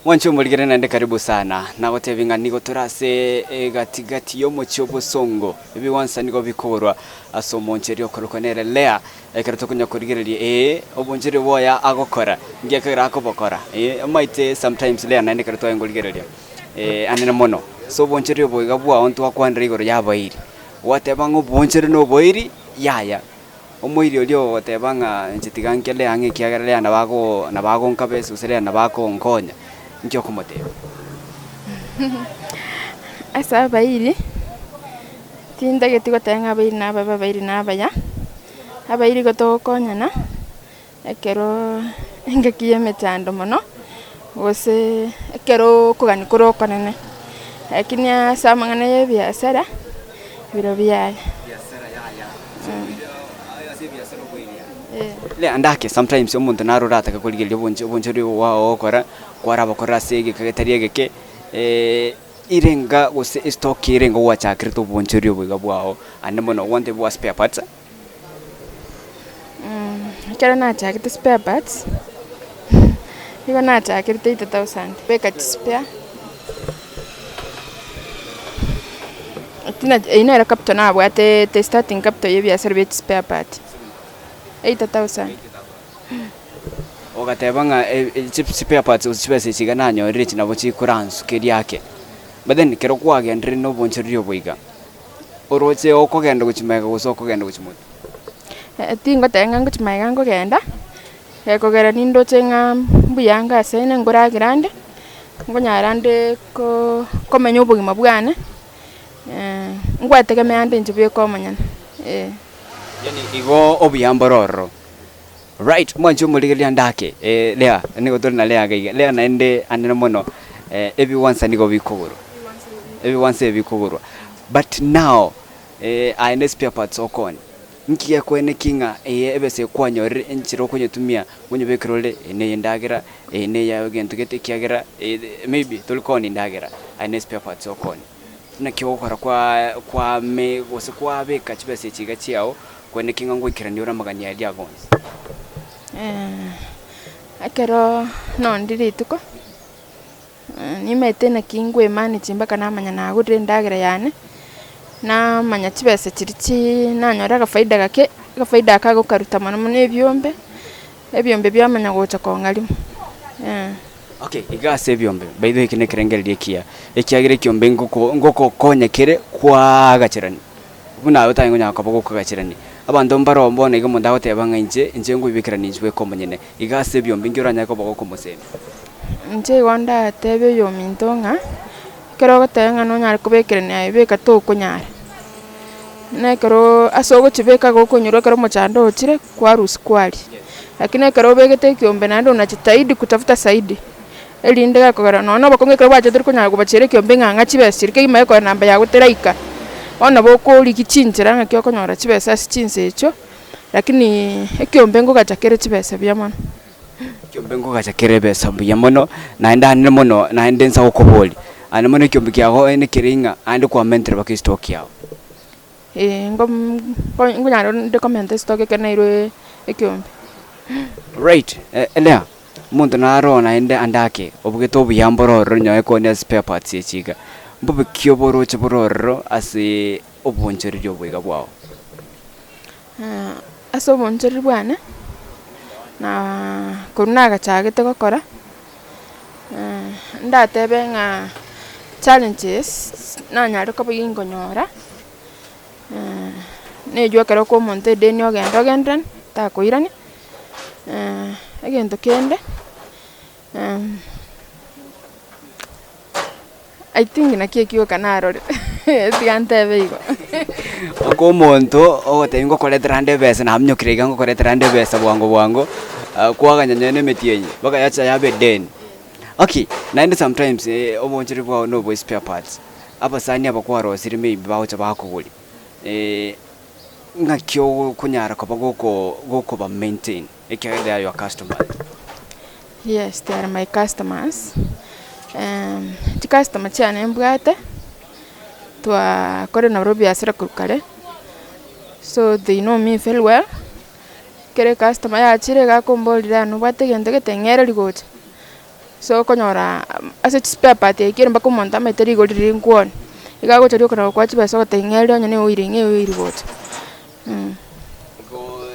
Mwanche omorigere naende karibu sana. Nagotebi ng'a nigo tore ase egati gati y'omochie obosongo. Ebigwansa nigo bikogorwa ase omoncheri okorokwa nere Lea. Ekero tokonya korigereria ee, oboncheri bwoye agokora, nki ekero akobokora? Ee, omaete sometimes Lea naende ekero twaye nkorigereria anene mono. Ase oboncheri obo iga bwao ntwakwanera igoro y'abairi. Gwateba ng'a oboncheri na oboiri, yaya. Omoiri oria ogoteba ng'a inche tiga nkere ang'e ekiagera riria nabo ago nabo agonkabesa gose riria nabo akonkonya, inki okomotebia? Ase abairi, tintageti goteba ng'a abairi nababe abairi nabaya, abairi igo togokonyana, ekero engaki ya emechando mono, gose ekero okogania kore okonene, lakini ase amang'ana ya ebiasara, biro biaye. Ande ake sometimes omonto naro oratake korigereria obonche obonchori bwao ogokora, kwarabokora ase egeka getari egeke, irenga gose estock irenga gwachakerete obonchori obo iga bwao ande mono gwantebia bwa spare parts. Ekero nachagete spare parts, nigo nachakerete 80,000 beka chispare, tina eyio nero capital nabwate the starting capital ya ebiasara bia chispare part, 80,000. Ogateba ng'a chispare parts gose chibesa echi iga nanyorire echi nabo chikoransukeria ake, but then ekero kwagenderire na obonchoreria obo iga. Oroche okogenda gochia magega gose okogenda gochia motwe? Tingoteba ng'a ngochia magega nkogenda, gekogera nindoche ng'a mbuya anga asene nkoragera ande, nkonyara nde ko- komenya obogima bwane, ngwetegemea ande inche bweka omonyene, eh. Yaani igo obuya mbore ororo. Right, mwanche omorigereria ande ake, Lea, nigo tore na Lea iga iga, Lea naende anene mono, ebigwansa nigo bikogorwa, ebigwansa ebi bikogorwa, but now aye ne spare parts okoonia, nki gekoeneki ng'a eye ebesa eye kwanyorire enchera okonyetumia onyebekere ore eye neye endagera, eye neya egento gete ekiagera maybe tori koonia endagera, aye ne spare parts okoonia. Naki ogokora kwa kwame gose kwabeka chibesa echi iga chiao, kweneki ng'a ngoikerania ore amagani aria gonsi. Ekero nonde rituko, nimaete naki nkoemanage mpaka namanya nagorire endagera yane, namanya chibesa chiria chii nanyora agafaida gake, agafaida aka agokaruta mono mono ebiombe, ebiombe biamanya gocha kong'arima. Okay, iga ase ebiombe, by the way eki nekerengererio ekiya, ekiagera ekiombe ngoko ngogokonya kere kwaagacherania, buna aye otanyare konyara koba gokogacherania. Abanto mbaro bono iga omonto agoteba ng'a inche, inche nkoibekerania inche bweka omonyene, iga ase ebiombe inki oranyare koba gokomosemia? Inche igo ndatebie oyominto ng'a, ekero ogoteba ng'a nonyare kobekerania aye beka tokonyara, na ekeroo ase ogochibeka gokonyorwa ekero omochando ochire. Kwarusia kwaria. Lakini ekero obegete ekiombe naende unajitahidi kutafuta zaidi, erinde gekogera nonya na obokong'u ekero bwachete tori konyara kobachiera ekiombe ng'a ng'a chibesa chiria kegima gekogera namba yago teraika, bono nabo okorigia chinchera ng'aki okonyora chibesa ase chinsa echio, lakini ekiombe nkogacha kere chibesa buya mono. Ekiombe nkogacha kere ebesa buya mono, naende anene mono naende nsa gokoboria, aende mono ekiombe kiago nekere ng'a aende kwamentire mpaka estock yago. Ee, nkonyara onde komenta esitoki ekero nairwe ekiombe. Right, Lea, omonto naro naende ande ake, obugete obuya mboro ororo nyoe koonia spare parts echi iga, mbobe ki oboroche bore ororo ase obonchoreria oboiga bwao? Ase obonchoreria bwane, na korwa nagachagete gokora, ndatebe ng'a challenges nanyare koba ginkonyora, neywo ekero okoa omonto edeni ogende ogenderanie, takoirania, egento kende. I think naki ekio gioka narorire, tiga ntebe igo. Oko omonto ogotebia ngokoretera ande ebesa naminyokire iga ngokoretera ande ebesa bwango bwango, kwaganya nonye na emetienyi mpaka yacha yaba edeni. Okay, naende sometimes obonchori bwao na obwa spare parts, abasani aba kwarosirie maybe bagocha bakogoria, ng'aki okonyara koba goko gokoba maintain ekiagera they are your customers. Yes, they are my customers, chicustomer chiane mbwate, twakorire nabarobwo ebiasara korwa kare, so they know me very well, ekero ecustomer yachire iga akomboria rero nobwate egento gete ng'ereri gocha. So okonyora ase chispare part yaikire mpaka omonto amaete rigori riria nkwoni, iga agocha rioka na gokoa chibesa ogotebia ng'a ere onye na eoil ng'a eoil gocha. Igo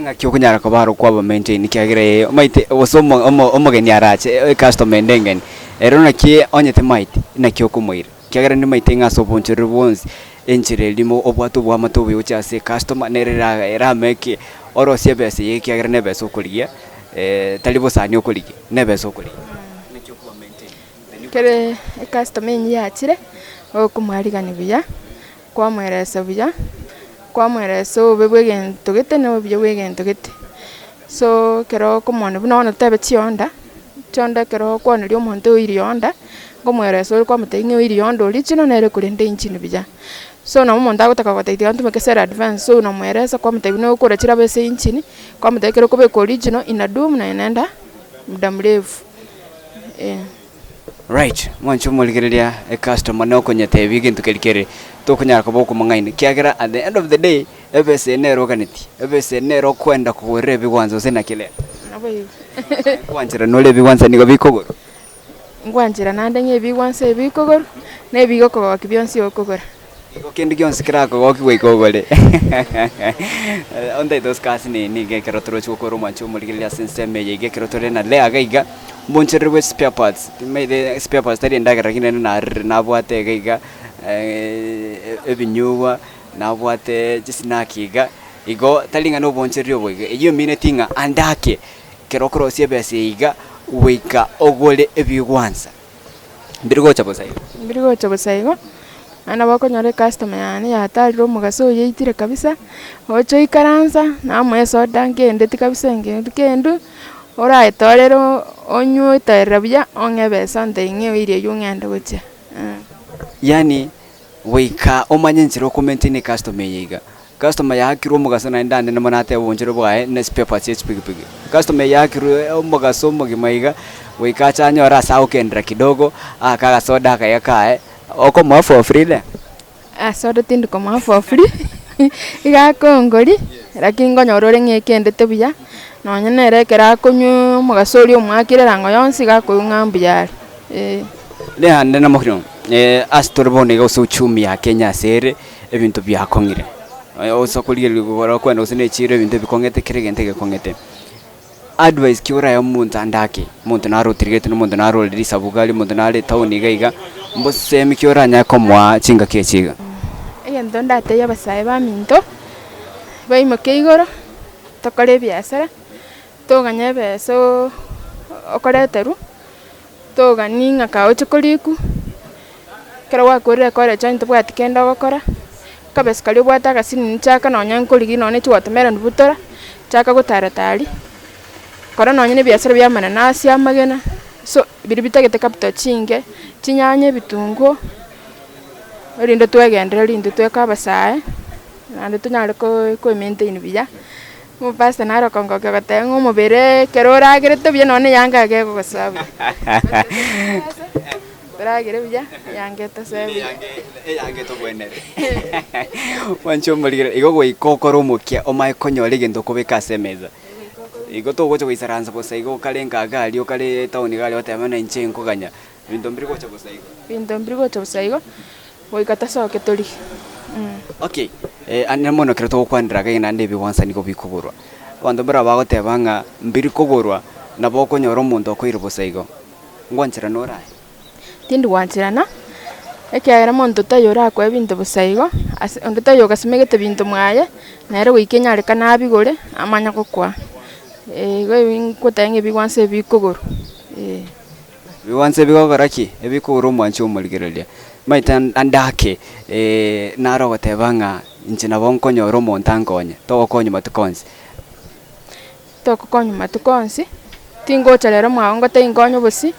ng'aki okonyara koba aro kwaba maintain ekiagera ee omanyete gose omo omo omogeni arache ecustomer ende engeni, ero naki onye temaeti naki okomoira. Ekiagera nimaete ng'a ase obonchoreri bwonsi, enchera eria mo obwate oboamate obuya gochia ase ecustomer nere era erameke orosie ebesa eye ekiagera na ebesa okorigia tari bosani okorigia, na ebesa okorigia. Naki okoba maintain the new customer. Ekere ecustomer enyia yachire, okomwarigania buya, kwamoeresa buya, kwamoeresa obobe bwa egento gete na obuya bwa egento gete. So ekero okomoonia buna bono totebe chihonda, chihonda ekero okwaneria omonto oiri honda, nkomoeresa ore kwamotebia ng'a oiri honda original nere ekorenda engine buya. So nabo omonto agotaka gotebia tiga ntumeke sell advance, so onamoeresa kwamotebia buna okogora chiraba ase engine, kwamotebia ekero okobeka original inadumu na inaenda muda mrefu, eh. Right, mwanche omorigereria ecustomer na okonyetebia egento keria kere tokonyara koba okomong'aina ekiagera at the end of the day ebesa eye nere oganetie, ebesa eye nere okoenda kogorera ebigwanso gose naki rero? Naboigo. Gwanchera nore ebigwanso nigo bikogorwa? Ngwanchera naende ng'a ebigwanso ebi bikogorwa, na ebigokogokia bionsi okogora. Igo kende gionsi kerakogokie goika ogore. Onde oito ase nini iga ekero torochi gokora omwancho omorigereria ase ensemo eye iga ekero tore na Lea iga iga, omonchereri bwe spare parts, timanyete spare parts tari endagera lakini naende narire nabwate iga iga ebinyugwa, nabwate chisnaki iga, igo tari ng'a na obonchereri obo iga, eyio emineti ng'a ande ake, ekero okorosia ebesa eye iga, goika ogore ebigwansa. Mbiri gocha bosa igo. Mbiri gocha bosa igo, naende nabo okonyora ecustomer yane yatarire omogaso oyeitire kabisa, oche oikaransa, namoa esoda ngendeti kabisa engendu kendu, oraetorere onywe oetorere buya, ong'e ebesa ontebie ng'a eoiri eywo ng'ende gochia. Yaani goika omanye enchera oko maintain ecustomer eye iga. Customer yaakirwe omogaso naende ande nabo natebe obonchore bwaye ne spare parts ye chipikipiki. Customer eye yaakirwe omogaso omogima iga, goika ache anyore ase agokendera kidogo, aake agasoda akaya kaye, okomoa for free there. Soda tindi komoa for free, iga akongori, lakini nkonyora ore ng'a ekendete buya, nonye nere ekero akonywa omogaso oria omoakire erango yonsi iga akoigwa ng'a mbuya are, eh. Naende namokire ase tore bono iga gose uchumi ya Kenya ase ere, ebinto biakong'ire, ose korigereria kogora okwenda gose na echiro ebinto ebikong'ete kera egento egekong'ete. Advice ki orae omonto ande ake, omonto naro otirirete na omonto naro ore risabu iga aria, omonto nare etown iga iga, mbosemi ki oranyare komoa chingaki echi iga? Egento ndatebie abasae baminto, baimoke igoro, tokore ebiasara, toganye ebesa oo okoreterwa, togani ng'a kaoche korikwa. Ekero gwakorire college onye tobwati kende ogokora, akabesa karia obwate agasinini chaka nonya nkorigia nonya ne chiwatermelon butora, chaka gotara taria, kora nonya na ebiasara bia amananasi, amagena, so biria bitagete capital chinke, chinyanya, ebitunguo, erinde twegendereria intwe tweka abasae, naende tonyare ko koemaintain buya. Omopastor naro okongokia ogoteba ng'a omobere ekero oragerete buya nonya na eyanga iga egogosoa buya. Toragere buya, eyanga etosoe buya. Eyanga etobwenere. Mwanche omorigere, igo goika okore omokia omanye konyora egento okobeka ase emesa. Igo togocha goisaransa bosa igo okare nka iga aria okare etown iga aria otebe buna inche nkoganya, ebinto mbiri gocha bosa igo. Ebinto mbiri gocha bosa igo, goika tosoke torigie. Okay, ande mono ekero togokwanera iga naende ebigwansa nigo bikogorwa. Abanto mbare bagoteba ng'a mbiri kogorwa, nabo okonyora omonto okoire bosa igo. Ngwancherana ore aye? Tindi gwancherana, ekiagera monto taiyo orakoe ebinto bosa igo, ase onde taiyo ogasimegete binto mwaye, nere goika enyarekane abigore, amanye gokoa. Igo ebi nkoteba ng'a ebigwanso ebi bikogorwa, eh. Ebigwanso ebi gokora ki? Ebikogorwa omwanchi omorigereria. Omanyete ande ake naro ogoteba ng'a inche nabo nkonyora omonto ankonye, togokonywa matuko onsi. Togokonywa matuko onsi, tingocha rero mwago ngotebi nkonye obosie,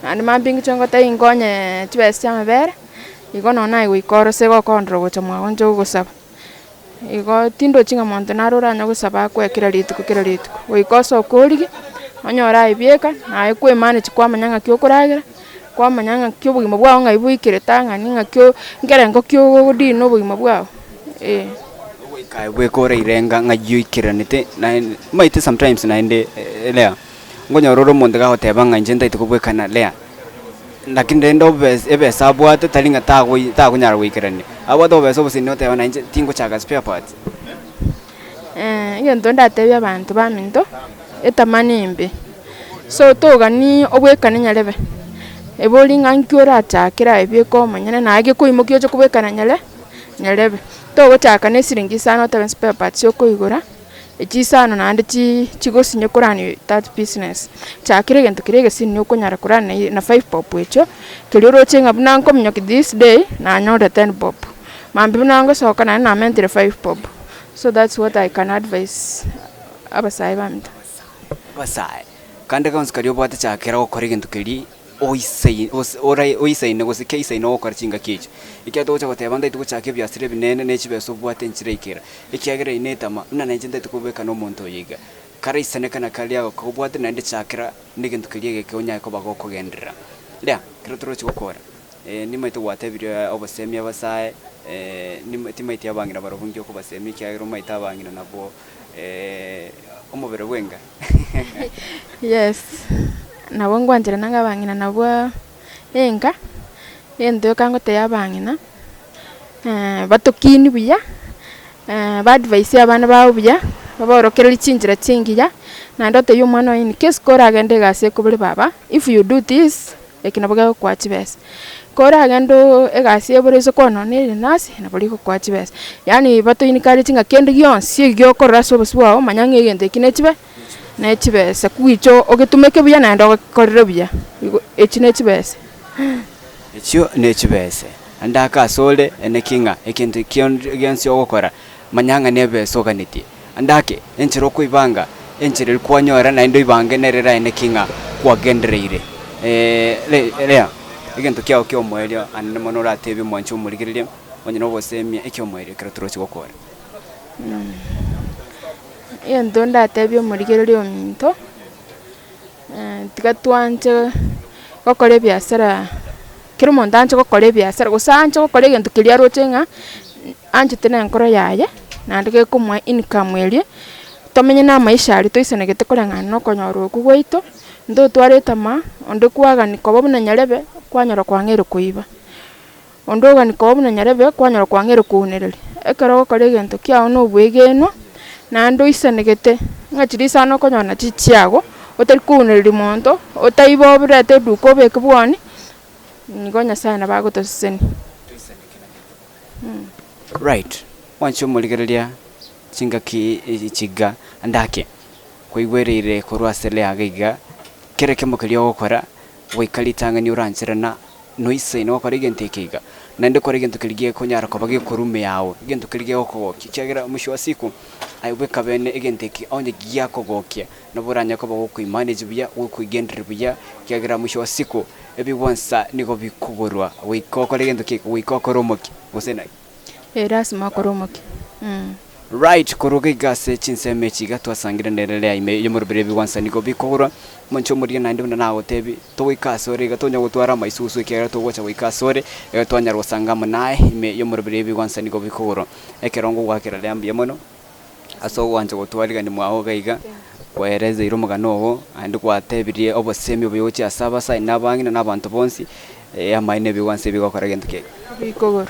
naende mambia inche ngotebi nkonye chibesa chia amabere, igo nonye naye goika orose gokondora gocha mwago inche gogosaba. Igo tindochi ng'a monto nare oranye gosaba akoe kera rituko kera rituko, goika osoke origie, onyore aye bieka, naye kwemanage kwamanya ng'aki okoragera, kwamanya ng'aki obogima bwao ng'ai boikerete ang'ani ng'aki o nkerengo ki ogodeal na obogima bwao, eh. Ogoika aye bweka orairenga ng'ai oikeranete naende omanyete sometimes naende elewa, Nkonyora ore omonto gagoteba ng'a inche ntaete kobwekana Lea, lakini rende obes ebesa abwate tari ng'a tagoi takonyara goikerania, abwate obobesa obosinini oteba nainche tingochaka spare parts. Egento ndatebie abanto baminto, etamaa nembe, so togani obwekane nyarebe, ebori ng'a nki orachakere aye bieka omonyene naye gekoimokia oche kobwekana nyare nyarebe. Togochaka na esiringi isano otebe spare parts okoigora. Echi isano naende chi chigosinywa korani that business. Chakera egento keria egesinini okonyara korana na five bob echio, keria oroche ng'a buna nkominyokia this day, nanyore ten bob, mambia buna ngosoka naende namentire five bob. So that's what I can advise abasae baminto. Abasae, kande gionsi karia obwate chakera gokora egento keria oisaine gose ore oisaine gose keisaine ogokora chingaki echio. Ekiagera togocha goteba ntaete gochaka ebiasara ebinene ne chibesa obwate enchera ikera, ekiagera eye netama, buna nainche ntaete kobeka na omonto oyo iga. Karaisaneka na karia agokobwate naende chakera negento keria egeke onyare koba gokogenderera. Riria ekero torochi gokora, nimaete gwatebirie obosemia abasae, timaeti abang'ina barobwo nki okobasemia ekiagera omaete abang'ina nabwo omobere bwenga. Yes, nabo ngwancherana ng'a abang'ina nabwo enka, egento gioka ngotebia abang'ina, batokinie buya, ba advise abana babo buya, baborokererie chinchera chingiya, naende otebie omwana oye in case koragende egasi ekobore baba, if you do this, eki nabo gegokoa chibesa. Koragende oo egasi ebore ase kwanora na erinasi, nabo rigokoa chibesa. Yaani bato encourage ng'a kende gionsi ekio okorora ase obosio bwao, manya ng'a egento eki ne chibe ne chibesa kwicha ogetumeke buya naende ogekorere buya, igo echi ne chibesa. Echio ne chibesa. Naende ake asore, eneki ng'a egento kionde gionsi ogokora, manya ng'a nebesa oganetie. Ande ake, enchera okoibanga, enchera eria kwanyora naende oibange nere eraeneki ng'a kwagendereire. Rea, egento kiao ki'omoerio anene mono oratebie omwanchi omorigereria, onye nobosemia eki'omoerio ekero torochi gokora. Egento ndatebie omorigereria ominto, tiga twanche gokora ebiasara, kera omonto anche gokora ebiasara gose anche gokora egento keria aroche ng'a anchete na enkoro yaye, naende gekomoa income eria, tomenye na amaisha aria toisanegete koreng'ana na okonyora okwo gwaito, ntotware etamaa, onde kwagani koba buna nyarebe, kwanyora kwang'eire koiba. Onde ogani koba buna nyarebe, kwanyora kwang'eire kounereria. Ekero ogokora egento kiago na obwegenwa, naende oisanegete, ng'a chiria isano okonyora nachi chiago, otari kounereria monto, otaiba oborete eduka obeke bwoni, nigo Nyasaye nabo agotosesenia. Right, mwanche omorigereria chingaki chiga ndake kwaigwereire korwa ase riaga iga, kera ekemo keria ogokora goika ritang'ani orancherana noisaine gokora egento eke iga, naende kora egento keria gekonyara koba gekorwa ime yao, egento keria gegokogokia ekiagera mwisho wa siku aye bweka bene egento eke onye giakogokia nabo oranyare koba gokoimanage buya, gokoigendereria buya, ekiagera mwisho wa siku ebigwansa nigo bikogorwa goika okore egento ki? Goika okore omokia, gose naki? Ee lasima okore omokia. Right, korwa iga ase chinsemo echi iga twasangire nere ria ime y'omoroberi ebigwansa nigo bikogorwa, omonche omorigia naende buna nagotebi, togoika asore iga tonya gotwara amaisusu ekiagera togocha goika asore, iga twanyara gosanga amo naye ime y'omoroberi ebigwansa nigo bikogorwa. Ekero ngogoakera ria mbuya mono, ase ogwancha gotwarigania mwao iga iga, kwaerezeire omogano ogo, naende gwatebirie obosemi obuya gochia ase abasae na abang'ina na abanto bonsi, amaene ebigwansa ebi gokora gento ki? Bikogorwa,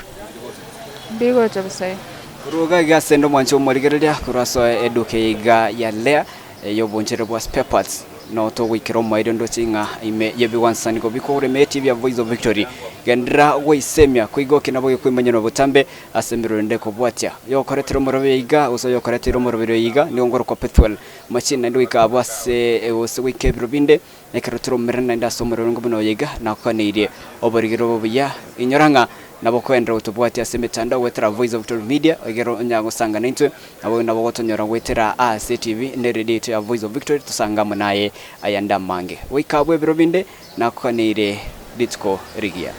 mbigocha bosa igo. Korwa iga iga ase inde omwanchi omorigereria korwa ase eduka eye iga ya Lea ey'oboncherero bwa spare parts, noo togoikera omoerio ndoche ng'a ime y'ebigwansa nigo bikogorwa emeti bia Voice of Victory. Genderera goisemia koigokia nabo gekoimanyenwa botambe ase emerero ende ekobwatia. Oyokoretera omorobio iga gose oyokoreteire omorobio oyo iga nigo ngorokwa Pethuel Machine naende goika abwo ase gose goika ebiro binde ekero toromerane naende ase omorero buna oyo iga nakoganeirie oborigerero obuya. Inyora ng'a nabo okoenderera gotobwatia ase emetandao goetera Voice of Victory Media egere onya gosanga naintwe nabo nabo gotonyora goetera ase etibi ne eredio yaito ya Voice of Victory tosange amo naye ayande amange. Goika abwo ebiro binde nakoganeire rituko rigiya.